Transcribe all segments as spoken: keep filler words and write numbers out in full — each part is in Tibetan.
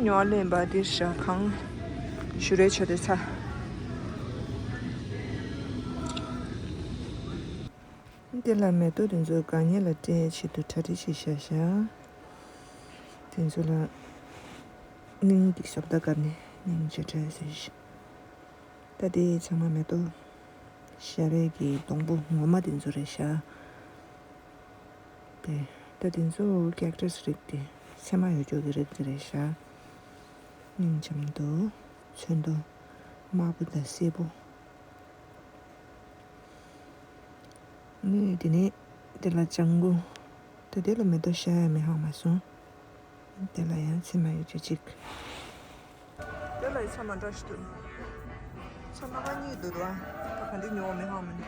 ཉོ་ལེན་པ་འདིར་བཞག་གང་ཞུ་རེ་ཆོ་དེ་ཚ། འདི་ལ་མེ་ཏོག་དེ་ཚོ་དགའ་ཉེ་ལ་སྤྲད་ཆེད་དུ་གྲ་སྒྲིག་བྱས་བཞག་བཞག་དེ་ཚོ་ལ་སྙིང་གི་ཞབས་ད་བཀབ་ནས་སྙིང་རྗེ་བྲལ་ཟེར་ཞིག་ད་དེ་ཚང་མ་མེ་ཏོག་ཞལ་རས་ཀྱི་སྡོང་པོ་ངོ་མ་དེ་ཚོ་རེད་ཤག་དེ་ད་དེ་ཚོ་ཀེག་ཊས་རིགས་དེ་ཚེར་མ་ཡོད་ཅོག་གི་རིགས་དེ་རེད་ཤག་སྙིང་རྗེ་མོ་འདུག་ཚོན་མདོག་དམར་པོ་དང་སེར་པོ། ནི་དེ་ནས་དེ་ལ་ལྗང་གུ། ད་དེ་ལ་མེ་ཏོག་ཤ་ཡ་མི་ཧང་མ་སོང་། དེ་ལ་ཡང་ཚེར་མ་ཡོད་ཅོག་གཅིག་དེ་ལ་ཡི་ཚ་མ་འདྲ་ཞིག་འདུག་ཚ་མ་ག་གཉིས་འདུག་ར། ད་ག་འདི་ཉོ་བ་མི་ཧང་མི་འདུག་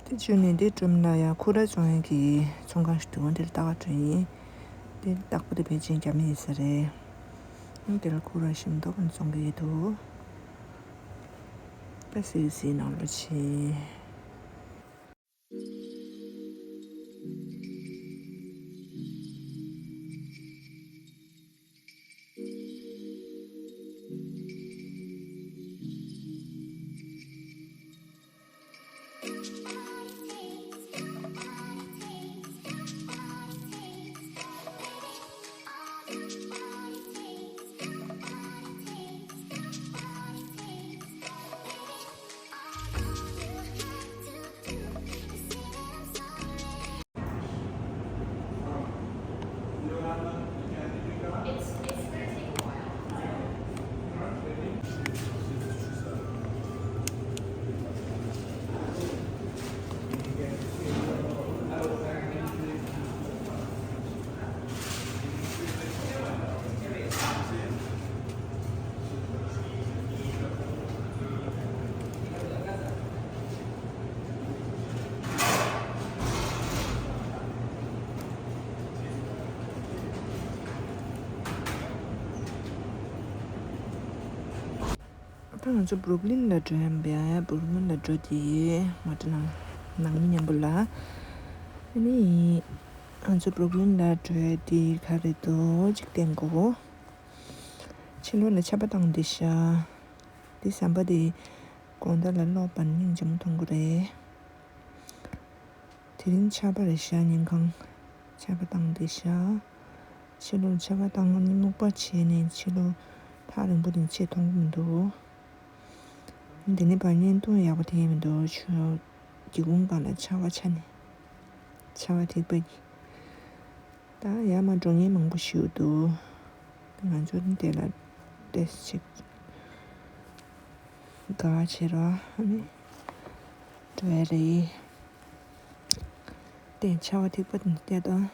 དེ་བྱོས་ནས་འདི་སྒྲོམ་ལ་ཡང་ཁུ་ར་བཙོང་ཡས་ཀྱི་ཚོང་ཁང་ཞིག་འདུག་འདིར་ལྟ་ག་འགྲོ་ཡིན། འདི་བདག་པོ་དེ་ཕལ་ཆེར་རྒྱ་མི་ཡིན་ས་རེད། འདིར་ཁུ་ར་ཞིམ་མདོག་ཙམ་བཙོང་གི་ཡོད་འདུག་ད་སིལ་སིལ་ནང་ལོ་ཆེ། ད་ང་ཚོ་བུ་རུག་ལིན་ལ་འགྲོ་ཡ་ཡིན་པས། བུ་རུག་ལིན་ལ་འགྲོ་དེ་ང་ཚོ་ནང་ནང་མི་མཉམ་པོ་ལ། ཨ་ནི་ང་ཚོ་བུ་རུག་ལིན་ལ་འགྲོ་ཡ་དེ་ག་རེ་འདུག་ཅིག་བསྟན་དགོས། ཕྱི་ལོགས་ལ་ཆར་པ་བཏང་བསྡད་ཤག་དེ་ཟམ་པ་དེ་དགོང་དག་ལ་གློག་པར་སྙིང་རྗེ་མོ་མཐོང་གི་རེད། དེ་རིང་ཆར་པ་རེད་ཤག་ཉིན་གང་ཆར་པ་བཏང་བསྡད་ཤག་ཕྱི་ལོགས་ཆར་པ་བཏང་ནས་སྨུག་པ་བྱས་ནས་ཕྱི་ལོགས་ཐག་རིང་པོ་དེ་ཆེ་མཐོང་གི་མི་འདུག་འདི་ནས་ཕར་བརྙན་ཐུང་ཡག་པོ་འཐེན་མི་འདུག་ཆུ་སྒེའུ་ཁུང་སྒང་ལ་ཆར་པ་ཆགས་ནས་ཆར་པ་ཐིགས་པ་གིས། ད་ཡར་མར་འགྲོ་མཁན་མང་པོ་ཞིག་འདུག་ང་ཚོ་ནི་དེ་ལ་ཏོག་ཙམ་ཅིག་དགའ་བྱེད་རོགས་ཨ་ནི་འགྲོ་ཡ་རེད། དེ་ཆར་པ་ཐིགས་པ་དེ་བལྟས་དང་།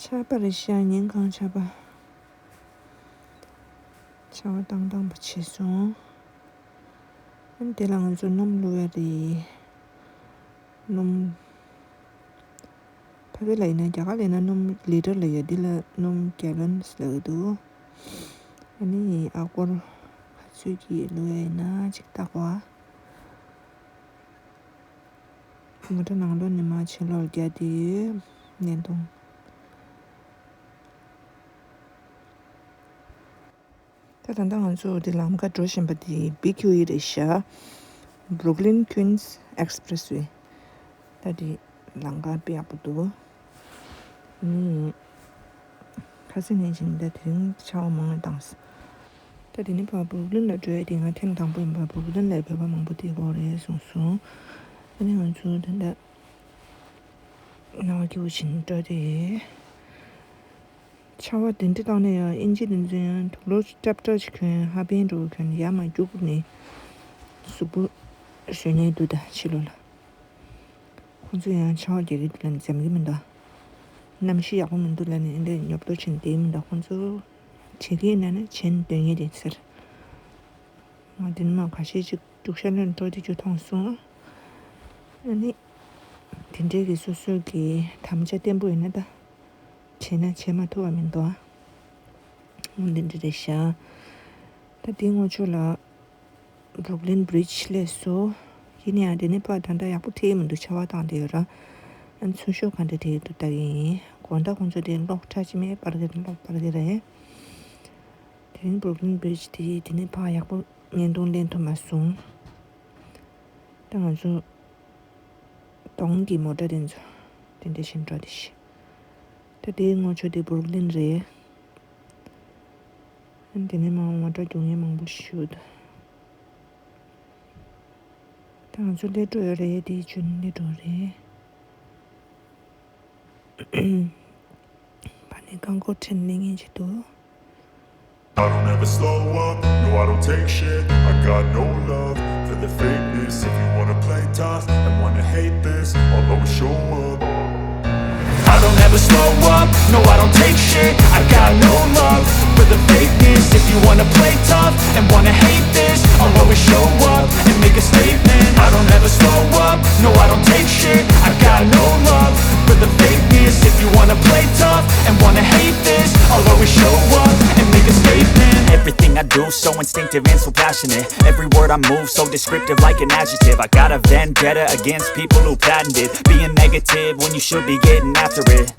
ཆར་པ་རེད་ཤག་ཉིན་གང་ཆར་པ། ཆར་པ་བཏང་བཏང་པ་བྱས་སོང་། ཨ་ནི་དེ་ལ་ང་ཚོ་སྣུམ་བླུགས་ཡ་རེད། སྣུམ། ཕ་གི་ལ་ཡིན་ན། རྒྱ་གར་ལ་ཡིན་ན་སྣུམ་ལི་ཊར་ལབ་ཡ། འདི་ལ་སྣུམ་གེ་ལོན་ལབ་ཀྱི་འདུག་ཨ་ནི་ཨ་སྒོར་ག་ཚོད་ཀྱིས་བླུགས་ཡ་ཡིན་ན་ཅིག་བལྟ་དགོས་ཨ། མོ་ཊ་ནང་ལོགས་ནས་མར་ཕྱི་ལོགས་རྒྱག་དེ་བརྙན་ཐུང་། ད་ད་ལྟ་ང་ཚོ་འདི་ལམ་ཁ་འགྲོ་བཞིན་པ་འདི་བི་ཁྱུ་ཨི་རེད་ཤག Brooklyn Queens Expressway། ད་འདི་ལམ་ཁ་དཔེ་ཡག་པོ་འདུག་ཨ་ནི་ཁ་སང་ནས་བྱས་ནས་ད་དེ་རིང་ཆར་པ་མང་བ་བཏང་སོང་། ད་དེ་ནས་ཕར་བུ་རུག་ལིན་ལ་འགྲོ་ཡ་དེ་ང་ཐེངས་དང་པོ་ཡིན་པ། བུ་རུག་ལིན་ལ་བོད་པ་མང་པོ་བསྡད་ཀྱི་ཡོད་རེད་གསུངས་སོང་། ཨ་ནི་ང་ཚོ་ད་ལྟ་སྣང་བ་སྐྱིད་པོ་བྱས་ནས་འགྲོ་དེ། ཆར་པ་དེ་འདྲ་བཏང་ནས་ཡང་ཨིན་ཇི་དེ་ཚོ་ཡང་དུག་ལོག་ཏྲབ་ཏྲབ་ཅིག་གྱོན། ཧབ་པན་འདྲ་བོ་གྱོན་ནས་ཡར་མར་རྒྱུགས་ནས་གཟུགས་པོ་བཟོས་ནས་འདུག་ད་ཕྱི་ལོགས་ལ། ཁོང་ཚོ་ཡང་ཆར་པ་རྒྱག་གི་འདུག་ལབ་ནས་འཛེམ་གྱི་མི་འདུག་གནམ་གཤིས་ཡག་པོ་མི་འདུག་ལབ་ནས་འདི་འདྲ་ཉོབ་ཏོ་བྱས་ནས་བསྡད་ཀྱི་མི་འདུག་ཁོང་ཚོ་བྱེད་ཀྱི་ཡིན་ན་ནི་བྱེད་ནས་སྡོད་མཁན་རེད་ཟེར། ང་དེ་ནས་མར་ཁ་ཤས་ཅིག་རྒྱུག་ཤར་ལ་འགྲོ་དེ་ཅིག་མཐོང་སོང་། ཨ་ནི་དེ་འདྲའི་གི་སོ་སོ་གི་དམ་བཅའ་བརྟན་པོ་ཡོད་ན་ད། བྱས་ན་བྱེད་མ་ཐུབ་པ་མི་འདུག་ཨ། འོ་འདི་འདྲ་རེད་ཤག་ད་དེའི་ངོ་ཕྱོགས་ལ་Brooklyn Bridge སླེབས་སོང་། ཡིན་ནའང་དེ་ནས་ཕར་ད་ལྟ་ཡག་པོ་ཐེབས་མི་འདུག་ཆར་པ་བཏང་བསྡད་ཡོད་ར། ཨ་ནི་ཚོན་ཤོག་ག་འདྲ་བྲིས་འདུག་ལྟ་གི་ཡིན། དགོང་དག་ཁོང་ཚོ་དེ་གློག་ཁྲ་ཅིག་མེད་པར་གི་གློག་པར་གི་རེད། དེ་རིང་Brooklyn Bridge དེ་དེ་ནས་ཕར་ཡག་པོ་བརྙན་ཐུང་ལེན་ཐུབ་མ་སོང་། ད་ང་ཚོ་གདོང་གི་མོ་ཊ་དེ་ཚོ་དེ་འདྲ་བཞིན་འགྲོ་དེ་ཤི། ད་དེའི་ངོ་ཕྱོགས་དེ་Brooklyn རེད། དེ་ནས་མང་མོ་ཊ་རྒྱུག་མཁན་མང་པོ་ཞིག་འདུག་ད་ང་ཚོ་སླེབས་འགྲོ་ཡོད་རེད། དེའི་ཆུ་སླེབས་འགྲོ་རེད། ཕ་ནས་རྐང་འཁོར་ཁྲིད་ནས་ཉན་གྱི་འདུག I don't ever slow up, no, I don't take shit. I got no love for the fakeness. If you wanna play tough and wanna hate this, I'll always show up. I don't ever slow up, no, I don't take shit. I got no love for the fakeness. If you wanna play tough and wanna hate this, I'll always show up and make a statement. I don't ever slow up, no, I don't take shit. I got no love for the fakeness. If you wanna play tough and wanna hate this, I'll always show up and make a statement. Everything I do so instinctive and so passionate. Every word I move so descriptive like an adjective. I got a vendetta against people who patented being negative when you should be getting after it.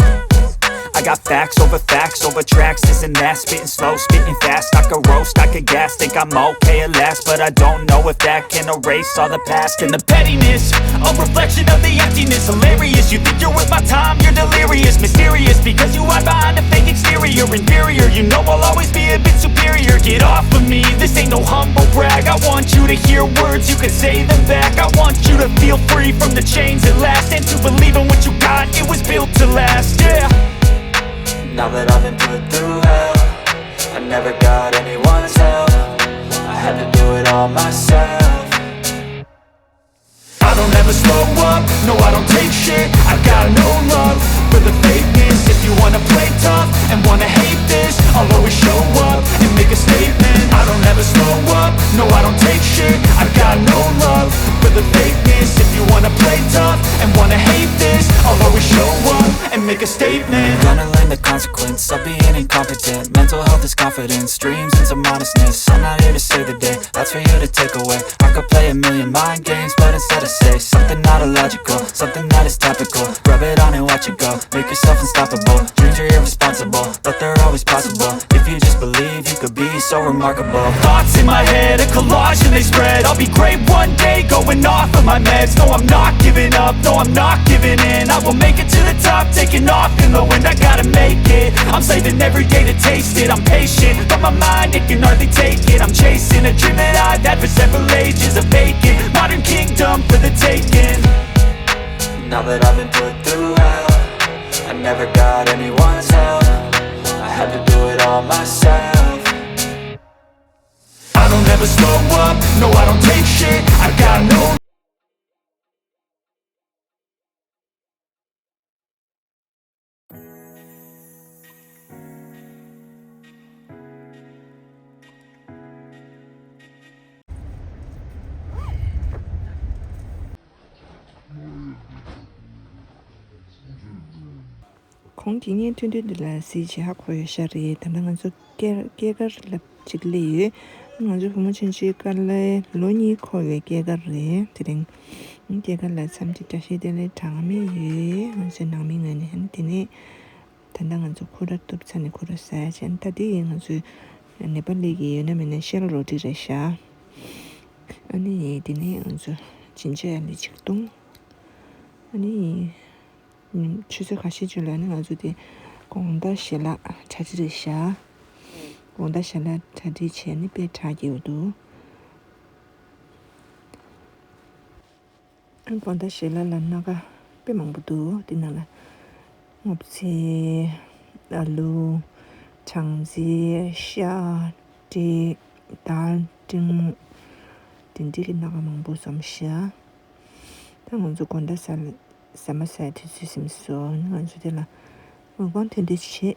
I got facts over facts over tracks, this and that. Spitting slow, spitting fast. I could roast, I could gas. Think I'm okay at last, but I don't know if that can erase all the past. And the pettiness, a reflection of the emptiness. Hilarious, you think you're worth my time, you're delirious. Mysterious, because you hide behind a fake exterior. Inferior, you know I'll always be a bit superior. Get off of me, this ain't no humble brag. I want you to hear words, you can say them back. I want you to feel free from the chains that last, and to believe in what you got, it was built to last, yeah. Now that I've been put through hell, I never got anyone's help. I had to do it all myself. I don't ever slow up, no, I don't take shit. I got no love for the fakeness. If you wanna play tough and wanna hate this, I'll always show up and make a statement. I don't ever slow up, no, I don't take shit. I got no love for the fakeness. If you wanna play tough and wanna hate this, I'll always show up and make a statement. Gonna learn the consequence of being incompetent. Mental health is confidence, dreams and some honestness. I'm not here to save the day, that's for you to take away. I could play a million mind games, but instead I say something not illogical, something that is topical. Rub it on and watch it go, make yourself unstoppable. Dreams are irresponsible, but they're always possible. If you just believe, you could be so remarkable. Thoughts in my head, a collage and they spread. I'll be great one day, going off of my meds. No, I'm not giving up, no, I'm not giving in. I will make it to the top, taking off in the wind. I gotta make it, I'm saving every day to taste it. I'm patient, but my mind, it can hardly take it. I'm chasing a dream that I've had for several ages. A vacant modern kingdom for the taking. Now that I've been put through hell, I never got anyone's help. I had to do it all myself. I don't ever slow up, no, I don't take shit. I got no གོང་གི་བརྙན་ཐུང་འདི་ལ་གཟིགས་བྱས་ཧ་གོ་ཡོད་ཤག་རེད། ད་ལྟ་ང་ཚོ་སྐྱེ་སྐྱེས་སྐར་ལ་གཅིག་སླེབས་ཡོད། ང་ཚོ་བུ་མོ་ཆུང་ཆུང་དཀའ་ལས་ལོ་གཉིས་འཁོར་བའི་སྐྱེས་སྐར་རེད། དེ་རིང་སྐྱེས་སྐར་ལ་འཚམས་འདྲི་བཀྲ་ཤིས་བདེ་ལེགས་གྲངས་མེད་ཡོད། ང་ཚོའི་ནང་མི་ངོས་ནས། དེ་ནས་ད་ལྟ་ང་ཚོ་ཁུ་ར་གཏུབ་ཚར་ནས་ཁུ་ར་ཟ་ཡ་བྱས། ད་དེ་ཡིན་ང་ཚོའི་ནེ་པ་ལི་གི་ཡོད་ན་མེད་ན་ཤེལ་རོ་ཊི་རེད་ཤག་ཨ་ནི་དེ་ནས་ང་ཚོ་ཇིན་ཇར་ཨེ་ལི་ཆིག་སྟོང་། ཨ་ནི་ཆུ་ཚོད་ཁ་ཤས་ཅིག་ལ་ནི་ང་ཚོ་དེ་དགོང་དག་ཞལ་ལག་གྲ་སྒྲིག་རེད་ཤག་དགོང་དག་ཞལ་ལག་གྲ་སྒྲིག་བྱས་ནི་དཔེ་གྲ་རྒྱས་པོ་འདུག་དགོང་དག་ཞལ་ལག་ལ་སྣ་ཁ་དཔེ་མང་པོ་འདུག་དེ་ནང་ལ་སྔོ་ཚལ། ཨ་ལུ། སྦྲང་རྩི། ཤ། འབྲས། དར། སྤྲང་མོ། དེ་འདྲའི་གི་སྣ་ཁ་མང་པོ་འཛོམས་ཤག་ད་ང་ཚོ་དགོང་དག་ཟ་ཟ་མ་ཟ་དུས་ཚོད་ཟིན་སོང་། ང་ཚོ་དེ་ལ་མག་པང་ཐོན་ཏེ་བྱེད།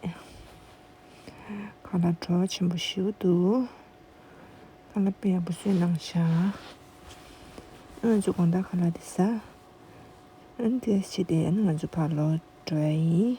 ཁ་ལག་བྲོ་བ་ཆེན་པོ་ཞིག་འདུག་ཁ་ལག་དཔེ་ཡག་པོ་བཟོས་གནང་ཤག་ང་ཚོ་དགོང་དག་ཁ་ལག་དེ་ཟ། ཨ་ནི་དེ་བྱས་ཏེ་ཨ་ནི་ང་ཚོ་ཕར་ལོག་འགྲོ་ཡ་ཡིན།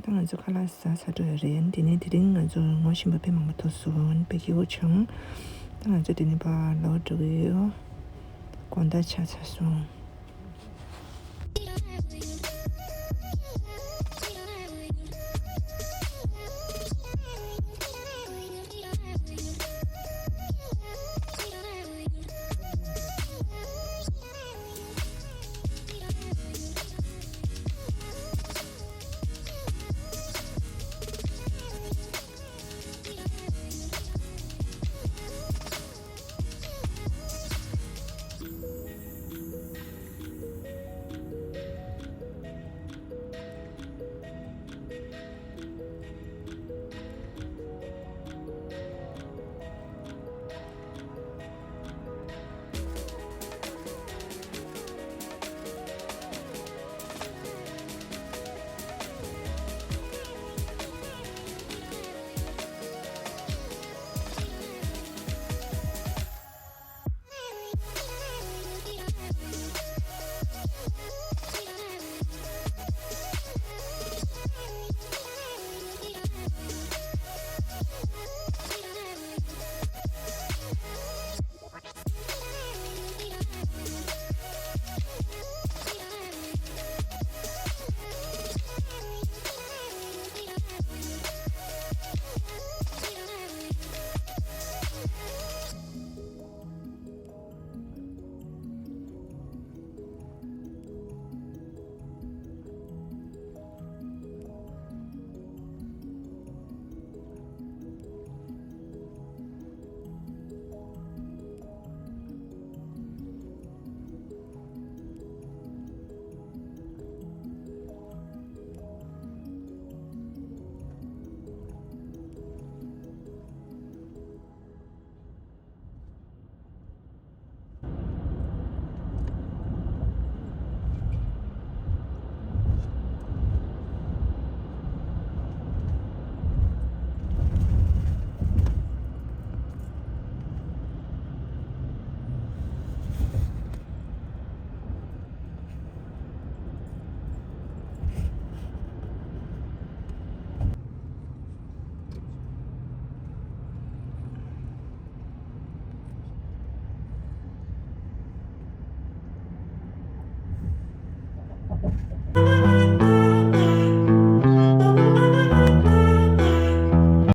ང་ཚོ་ཁ་ལག་ཟ་ཚར་འགྲོ་ཡོད་རེད། དེ་ནས་དེ་རིང་ང་ཚོ་ངོ་ཤེས་པ་དཔེ་མང་པོ་ཐུག་སོང་། དཔེ་སྐྱིད་པོ་བྱུང་། ད་ང་ཚོ་དེ་ནས་ཕར་ལོག་འགྲོ་གི་ཡོད། དགོང་དག་ཆགས་ཚར་སོང་།